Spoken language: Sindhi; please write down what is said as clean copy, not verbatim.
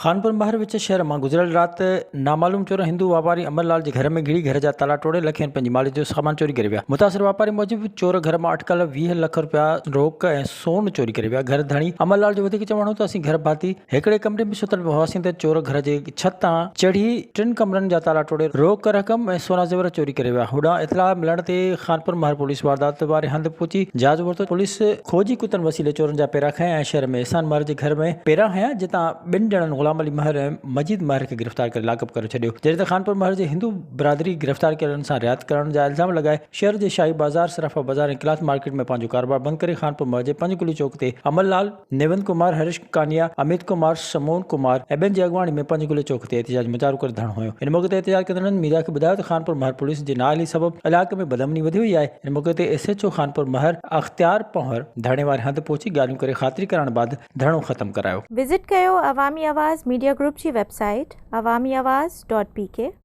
خانپور مهر وچ شهر مان گذريل رات نامعلوم چور هندو واپاري امر لال جي گهر ۾ گهڙي گهر جا تالا ٽوڙي لکين رپين جي ماليت جو سامان چوري ڪري ويا. متاثر واپاري موجب چور گهر مان اٽڪل 20 لک رپيا روڪ ۽ سون چوري ڪري ويا. گهر ڌڻي امر لال جو وڌيڪ چوڻ هو ته اسين گهر ڀاتي هڪڙي ڪمري ۾ ستل هئاسين ته چور گهر جي ڇت تان چڙهي ٽن ڪمرن جا تالا ٽوڙي روڪ رقم ۽ سونا زيور چوري ڪري ويا. هوڏانهن اطلاع ملڻ تي خانپور مهر پوليس واردات واري هنڌ پهچي جاچ ورتو. پوليس کوجي ڪتن وسيلي چورن جا پيرا کنيا ۽ شهر ۾ احسان مهر جي گهر ۾ پيرا هنيا جتان ٻن ڄڻن غلام علي مهر ۽ مجيد مهر کي گرفتار ڪري لاڪپ ڪري ڇڏيو، جڏهن ته خانپور مهر جي هندو برادري گرفتار ڪيلن سان رعايت ڪرڻ جا الزام لڳائي شهر جي شاهي بازار، صرافه بازار ۽ ڪلاٿ مارڪيٽ ۾ پنهنجو ڪاروبار بند ڪري خانپور مهر جي پنجگلي چوڪ تي امر لال، نيوند ڪمار، هرش ڪانيا، اميت ڪمار، سمون ڪمار ۽ ٻين جي اڳواڻي ۾ پنجگلي چوڪ تي احتجاج مظاهرو ڪري ڌرڻو هنيو. ان موقعي تي احتجاج ڪندڙن ميڊيا کي ٻڌايو ته خانپور مهر پوليس جي نااهلي سبب علائقي ۾ بدامني وڌي وئي آهي، ان موقعي تي S H O Khanpur Mahar Ikhtiar Panhwar ڌرڻي واري هنڌ پهچي ڳالهيون ڪري خاطري ڪرائڻ بعد ڌرڻو ختم ڪرايو. وزٽ ڪيو عوامي آواز ميڊيا گروپ جي website Awami Awaz dot P K.